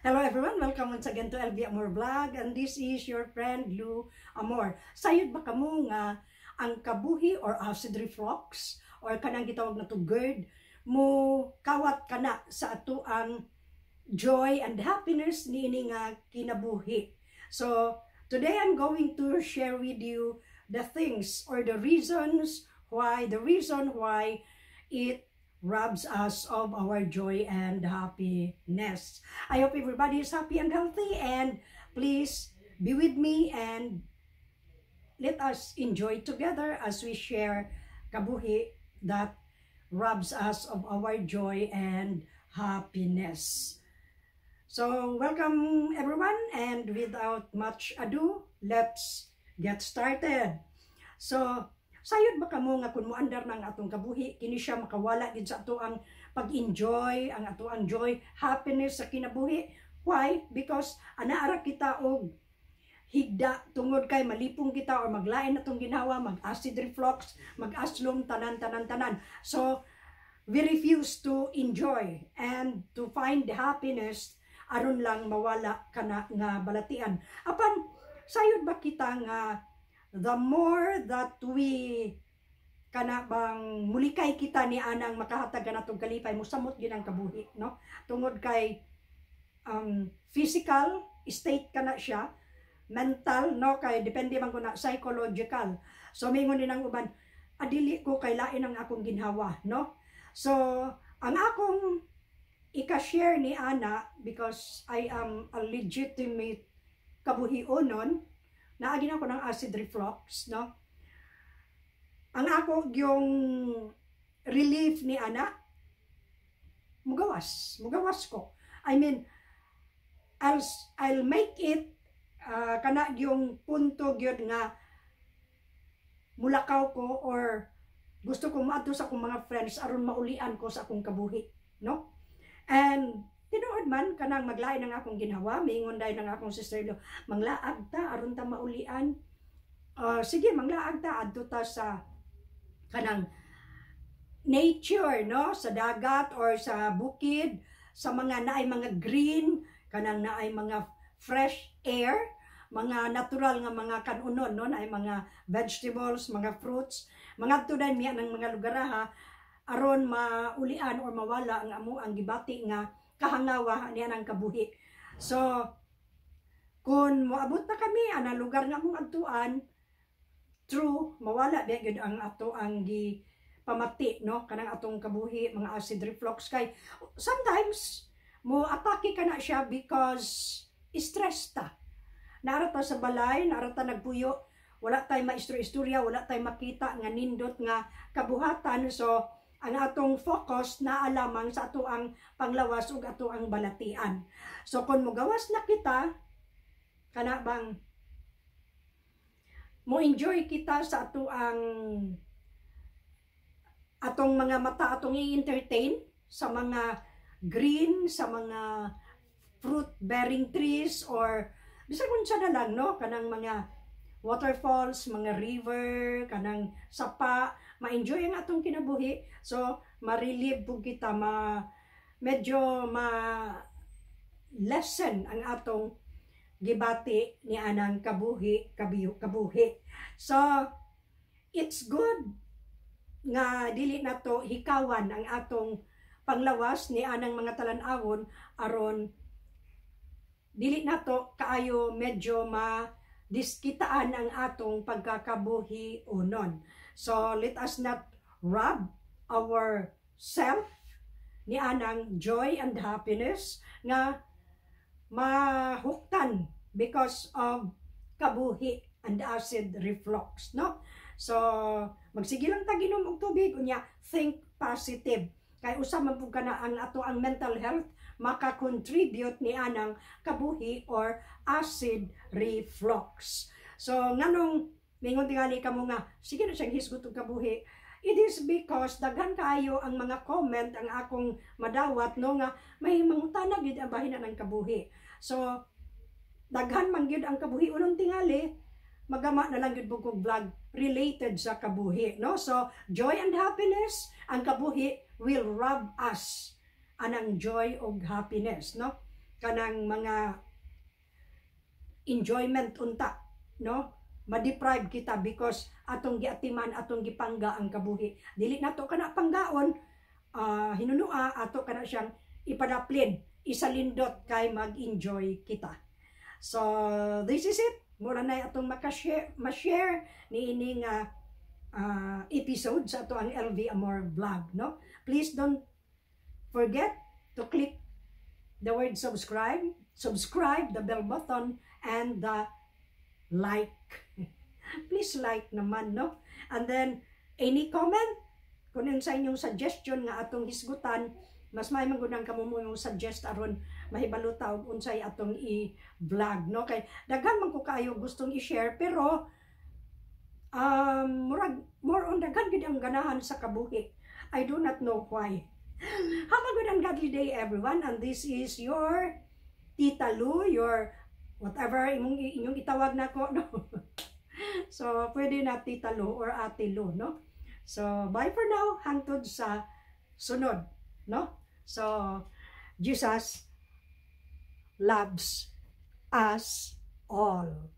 Hello everyone, welcome once again to LB Amor Vlog and this is your friend Lou Amor. Sayod ba kamo nga ang kabuhi or acid reflux or kanang gitawag na to GERD mo kawat kana sa ato ang joy and happiness niini nga kinabuhi? So today I'm going to share with you the things or the reason why it robs us of our joy and happiness. I hope everybody is happy and healthy, and please be with me and let us enjoy together as we share kabuhi that robs us of our joy and happiness. So welcome everyone, and without much ado, let's get started. So sayod ba kamo nga kung moandar na ang atong kabuhi, kini siya makawala gid sa ato ang pag-enjoy, ang ato ang joy, happiness sa kinabuhi? Why? Because anaara kita og higda tungod kay malipong kita or maglain atong ginhawa, mag-acid reflux, mag-aslom, tanan tanan tanan. So we refuse to enjoy and to find happiness aron lang mawala kana nga balatian. Apan sayod ba kita nga the more that we kana bang mulikay kita ni anang makahatag natong kalipay, musamot gyud ang kabuhi, no? Tungod kay physical state kana siya, mental, no? Kay depende man kuna psychological. So mingon din ang uban, adili ko kay lain ang akong ginhawa, no? So ang akong ika-share ni ana, because I am a legitimate kabuhionon, naagi na ako ng acid reflux, no? Ang ako yung relief ni ana, mugawas, mugawas ko. I mean, I'll make it kana yung punto gyud nga mulakaw ko or gusto ko maadto sa akong mga friends aron maulian ko sa akong kabuhi, no? And tinuod man kanang maglain ang akong ginhawa, miingon dayon ang akong sister, "Manglaag ta aron ta maulian." Sige, manglaag ta, adto ta sa kanang nature, no, sa dagat or sa bukid, sa mga naay mga green, kanang naay mga fresh air, mga natural nga mga kanunon, no, naay mga vegetables, mga fruits. Mangadto dayon miya ng mga lugar ha, aron maulian or mawala ang amo ang gibati nga kahangawa niya ng kabuhi. So, kung moabot na kami ana lugar nga among adtuan, true, mawala biya gyud ang ato ang gi pamati, no, kanang atong kabuhi, mga acid reflux, kay sometimes mo atake ka na siya because stress ta. Naa ra ta sa balay, naa ra ta nagpuyo, wala tay maistorya-istorya, wala tay makita nga nindot nga kabuhatan. So ang atong focus naa lamang sa ato ang panglawas ug ato ang balatian. So kung mogawas na kita, kana bang mo enjoy kita sa ato ang atong mga mata, atong i-entertain sa mga green, sa mga fruit bearing trees or bisan kung sa na lang, no, kanang mga waterfalls, mga river, kanang sapa, ma-enjoy ang atong kinabuhi. So, ma-relieve po kita, ma medyo ma lessen ang atong gibati ni anang kabuhi, kabuhi. So, it's good nga dili nato hikawan ang atong panglawas ni anang mga talan-awon aron dili nato kaayo medyo ma diskitaan ang atong pagkakabuhi unon. So let us not rob our self ni anang joy and happiness nga mahuktan because of kabuhi and acid reflux, no? So magsige lang ta ginom og tubig, unya think positive kay usa man pud kana ang ato ang mental health maka-contribute ni anang kabuhi or acid reflux. So nganong mingon tingali kamo nga sige na siyang hisgot og kabuhi? It is because daghan kaayo ang mga comment ang akong madawat, no, nga may mangutana gid ang bahin ng kabuhi. So daghan man gyud ang kabuhi unong tingali, magama na lang gyud kog vlog related sa kabuhi, no? So joy and happiness, ang kabuhi will rob us anang joy og happiness, no? kanang mga enjoyment unta, no? Ma-deprive kita because atong giatiman, atong gipangga ang kabuhi. Dili nato kana panggaon, hinunua ato kana siyang ipadaplin, isalindot kay mag-enjoy kita. So this is it. Mura na atong makashare, ma-share ni ini nga episode sa ato ang LV Amor vlog, no? Please don't forget to click the word subscribe, subscribe, the bell button, and the like. Please like naman, no? And then, any comment, kung sa inyong suggestion nga atong hisgutan, mas may man gud kamo mo yung suggest aron mahibalo ta og unsay atong i-vlog, no? Kay daghan man ko kaayo gustong i-share, pero murag more on daghan gid ang ganahan sa kabuhi. I do not know why. Have a good and godly day, everyone, and this is your Tita Lu, your whatever imong inyong itawag nako, no? So pwede na Tita Lu or Ate Lu, no? So bye for now, hangtod sa sunod, no? So Jesus loves us all.